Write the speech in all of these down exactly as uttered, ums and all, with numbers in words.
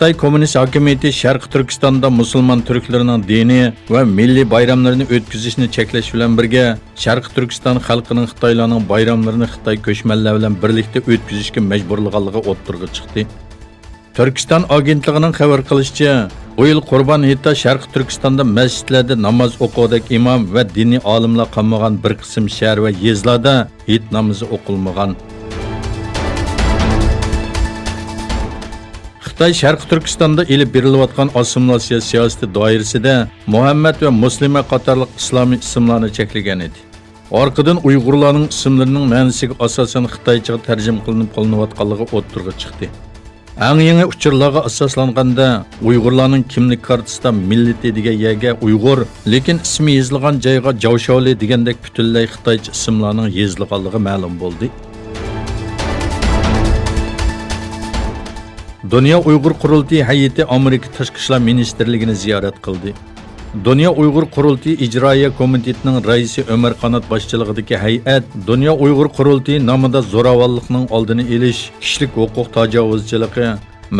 خىتاي كوممۇنىست ھاكىمىيىتى شەرقىي تۈركىستاندا مۇسۇلمان تۈركلىرىنىڭ دىنىي ۋە مىللىي بايراملىرىنى ئۆتكۈزۈشنى چەكلەش بىلەن بىرگە، شەرقىي تۈركىستان خەلقىنىڭ خىتايلارنىڭ بايراملىرىنى خىتاي كۆچمەنلەر بىلەن بىرلىكتە ئۆتكۈزۈشكە مەجبۇرلىغانلىقى ئوتتۇرىغا چىقتى. تۈركىستان ئاگېنتلىقىنىڭ خەۋەر قىلىشىچە، بۇ يىل قۇربان ھېيتتا شەرقىي تۈركىستاندا مەسچىتلەردە ناماز ئوقۇغۇدەك ئىمام ۋە دىنىي ئالىملار قالمىغان بىر قىسىم شەھەر ۋە يېزىلاردا ھېيت نامىزى ئوقۇلمىغان. خىتاي شەرقىي تۈركىستاندا ئېلىپ بېرىلىۋاتقان ئاسسىمىلياتسىيە سىياسىتى دائىرىسىدە مۇھەممەد ۋە مۇسلىمە قاتارلىق ئىسلامىي ئىسىملارنى چەكلىگەن ئىدى. ئارقىدىن ئۇيغۇرلارنىڭ ئىسىملىرىنىڭ مەنىسىگە ئاساسەن خىتايچىغا تەرجىمە قىلىنىپ قوللىنىۋاتقانلىقى ئوتتۇرىغا چىقتى. ئەڭ يېڭى ئۇچۇرلارغا ئاساسلانغاندا، ئۇيغۇرلارنىڭ كىملىك كارتىسىدا مىللىتى دېگەن يەرگە ئۇيغۇر، لېكىن ئىسمى يېزىلغان جايغا جاۋشاۋلى دېگەندەك پۈتۈنلەي خىتايچە ئىسىملارنىڭ يېزىلغانلىقى مەلۇم بولدى. دۇنيا ئۇيغۇر قۇرۇلتىيى ھەيئىتى ئامېرىكا تاشقى ئىشلار مىنىستىرلىكىنى زىيارەت قىلدى. دۇنيا ئۇيغۇر قۇرۇلتىيى ئىجرائىيە كومىتېتىنىڭ رەئىسى ئۆمەر قانات باشچىلىقىدىكى ھەيئەت دۇنيا ئۇيغۇر قۇرۇلتىيى نامىدا زوراۋانلىقنىڭ ئالدىنى ئېلىش، كىشىلىك ھوقۇق تاجاۋۇزچىلىقى،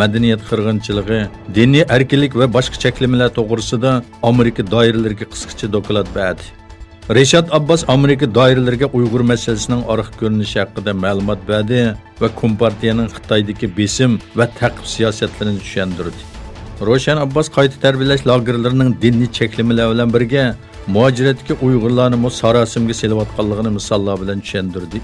مەدەنىيەت قىرغىنچىلىقى، دىنىي ئەركىنلىك ۋە باشقا چەكلىمىلەر توغرىسىدا ئامېرىكا دائىرىلىرىگە قىسقىچە دوكلات بەردى. رىشات ئابباس ئامېرىكا دائىرىلىرىگە ئۇيغۇر مەسىلىسىنىڭ ئارقا كۆرۈنۈشى ھەققىدە مەلۇمات بەردى ۋە كومپارتىيەنىڭ خىتايدىكى بېسىم ۋە تەقىپ سىياسەتلىرىنى چۈشەندۈردى. روشەن ئابباس قايتا تەربىيەلەش لاگېرلىرىنىڭ دىنىي چەكلىمىلەر بىلەن بىرگە مۇھاجىرەتتىكى ئۇيغۇرلارنىمۇ ساراسىمىگە سېلىۋاتقانلىقىنى مىساللار بىلەن چۈشەندۈردى.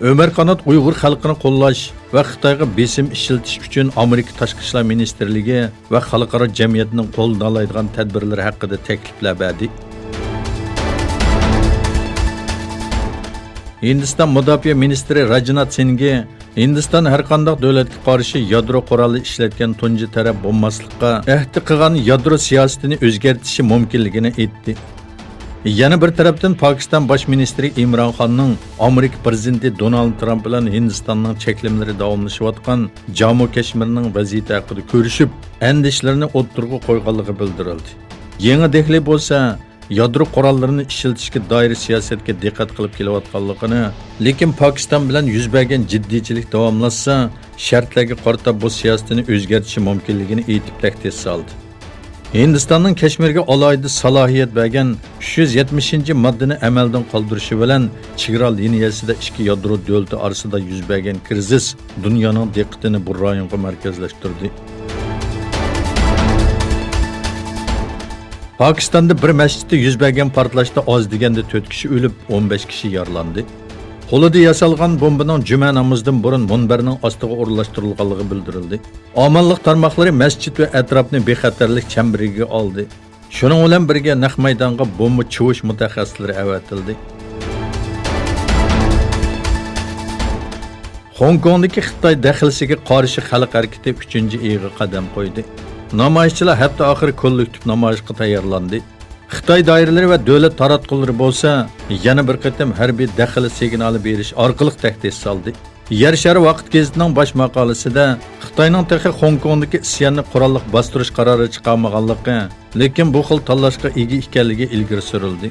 ئۆمەر قانات ئۇيغۇر خەلقىنى قوللاش ۋە خىتايغا بېسىم ئىشلىتىش ئۈچۈن ئامېرىكا تاشقى ئىشلار مىنىستىرلىكى ۋە خەلقئارا جەمئىيەتنىڭ قوللىنالايدىغان تەدبىرلىرى ھەققىدە تەكلىپلەر بەردى. ھىندىستان مۇداپىئە مىنىستىرى راجنات سىنگى ھىندىستان ھەرقانداق دۆلەتكە قارشى يادرو قورالى ئىشلەتكەن تۇنجى تەرەپ بولماسلىققا ئەھدى قىلغان يادرو سىياسىتىنى ئۆزگەرتىشى مۇمكىنلىكىنى ئېيتتى. يەنە بىر تەرەپتىن، پاكىستان باش مىنىستىرى ئىمران خاننىڭ ئامېرىكا پىرېزىدېنتى دونالد ترامپ بىلەن ھىندىستاننىڭ چەكلىمىلىرى داۋاملىشىۋاتقان جامۇ كەشمىرنىڭ ۋەزىيىتى ھەققىدە كۆرۈشۈپ، ئەندىشىلىرىنى ئوتتۇرىغا قويغانلىقى بىلدۈرۈلدى. يېڭى دېھلى بولسا، يادرو قوراللىرىنى ئىشلىتىشكە دائىر سىياسەتكە دىققەت قىلىپ كېلىۋاتقانلىقىنى، لېكىن پاكىستان بىلەن يۈز بەرگەن جىددىيچىلىك داۋاملاشسا، شەرتلەرگە قارىتا بۇ سىياسىتىنى ئۆزگەرتىشى مۇمكىنلىكىنى ئېيتىپ تەھدىت سالدى. ھىندىستاننىڭ كەشمىرگە ئالاھىدە سالاھىيەت بەرگەن ئۈچ يۈز يەتمىشىنچى ماددىنى ئەمەلدىن قالدۇرۇشى بىلەن، چېگرا لىنىيەسىدە ئىككى يادرو دۆلىتى ئارىسىدا يۈز بەرگەن كىرىزىس دۇنيانىڭ دىققىتىنى بۇ رايونغا مەركەزلەشتۈردى. پاكىستاندا بىر مەسچىتتە يۈز بەرگەن پارتلاشتا ئاز دېگەندە تۆت كىشى ئۆلۈپ، ئون بەش كىشى يارىلاندى. قولىدا ياسالغان بومبىنىڭ جۈمە نامىزىدىن بۇرۇن مۇنبەرنىڭ ئاستىغا ئورۇنلاشتۇرۇلغانلىقى بىلدۈرۈلدى. ئامانلىق تارماقلىرى مەسچىت ۋە ئەتراپنى بىخەتەرلىك چەمبىرىكىگە ئالدى. شۇنىڭ بىلەن بىرگە، نەق مەيدانغا بومبا چۇۋۇش مۇتەخەسسىسلىرى ئەۋەتىلدى. خوڭكوڭدىكى خىتاي دەخلىسىگە قارشى خەلق ھەرىكىتى ئۈچىنچى ئېيىغا قەدەم قويدى. نامايىشچىلار ھەپتە ئاخىرى كوللېكتىپ نامايىشقا تەييارلاندى. خىتاي دائىرىلىرى ۋە دۆلەت تاراتقۇلىرى بولسا يەنە بىر قېتىم ھەربىي دەخلى سىگنالى بېرىش ئارقىلىق تەھدىت سالدى. يەر شارى ۋاقىت گېزىتىنىڭ باش ماقالىسىدە خىتاينىڭ تېخى خوڭكوڭدىكى ئىسياننى قوراللىق باستۇرۇش قارارى چىقارمىغانلىقى، لېكىن بۇ خىل تاللاشقا ئىگە ئىكەنلىكى ئىلگىرى سۈرۈلدى.